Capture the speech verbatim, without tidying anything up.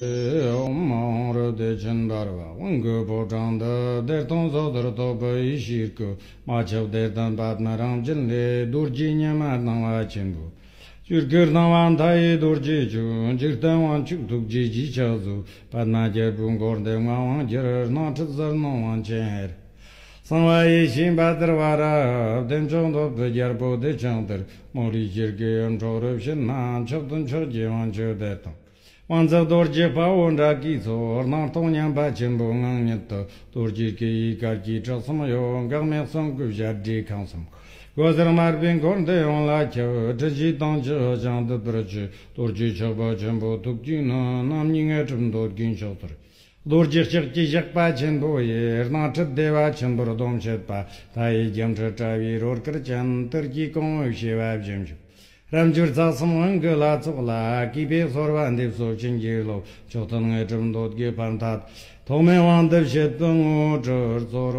ཨོཾ་ཨཱཿཧཱུྃ་རོ་བདེ་ཆེན་འབར་བ་དབང་གི་ཕོ་བྲང་དུ། བདེ་སྟོང་སོ་ཐར་ཐོབ་པའི་ཡེ་ཤེས་སྐུ། མ་ཆགས་བདེ་ལྡན་པདྨ་རང་བཞིན་ལས། རྡོ་རྗེ་ཉི་མ་སྣང་བ་ཆེན་པོ། ཆོས་སྐུ་སྣང་བ་མཐའ་ཡས་རྡོ་རྗེ་ཆོས། འཇིག་རྟེན་དབང་ཕྱུག་ཐུགས་རྗེའི་རྗེས་ཆགས་གཟུགས། པདྨ་རྒྱལ་པོའི་འཁོར་འདས་མངའ་དབང་བསྒྱུར། སྣང་སྲིད་ཟིལ་གནོན་དབང་ཆེན་ཧེ་རུ། གསང་བ་ཡེ་ཤེས་འབའ་ཏིར་བ་ར། བདེ་མཆོག་འདོད་པའི་རྒྱལ་པོ་བདེ་ཆེན་གཏེར། མོ་ལའི་ཡི་གེ་ཡིད་འཕྲོག་རབ་བྱེད་ན། མཆོག་ཏུ་མཆོག་གྱུར་དབང་ཕྱུག་བདེ་སྟོང་། དབང་མཛད་རྡོ་རྗེ་དཔའ་བོ་ཀྲྀ་ཀིའི་ཚོགས། སྣང་སྟོང་མཉམ་པ་ཆེན་པོ་ངང་ཉིད་དུ། རྡོ་རྗེ་སྐུ་ཡི་གར་གྱིས་ཕྱག་གསུམ་གཡོ། འགག་མེད་གསུང་སྐུ་བཞད་སྒྲོས་ཁང་གསུམ། སྒོ་གསེར་དམར་པོའི་འཁོར་འདས་ཡོངས་ལ་ཁྱབ། སྲིད་ཞིའི་དྭངས་བཅུད་ཧ་ཅང་འདུ་བར་བྱེད། རྡོ་རྗེ་ཕྱག་པ་ཆེན་པོ་ཐུགས་ཀྱི་ནོར། རྣམ་གཉིས་ངེས་གྲུབ་འདོད་དགུའི་མཆོག་གཏེར། རྡོ་རྗེ་ལྕགས་ཀྱུ་ཞགས་པ་ཆེན་པོ་ཡིས། སྣང་སྲིད་བདེ་བ་ཆེན་པོར་སྡོམ་བྱེད་པ། མཐའ་ཡས་རྒྱ་མཚོ་བཀྲ་བའི་རོལ་གར་ཅན། གཏེར་གྱི་གོང་བུ་བྱེ་བ་བཞི་འཇུག་རབ་འབྱོར་རྩ་གསུམ་དབང་གི་ལྷ་ཚོགས་ལ། གུས་པས་གསོལ་བ་འདེབས་སོ་བྱིན་གྱིས་རློབས། མཆོག་ཐུན་དངོས་གྲུབ་འདོད་དགུའི་ཕན་མཐའ། ཐོགས་མེད་དབང་དུ་བྱེད་པའི་དངོས་གྲུབ་སྩོལ།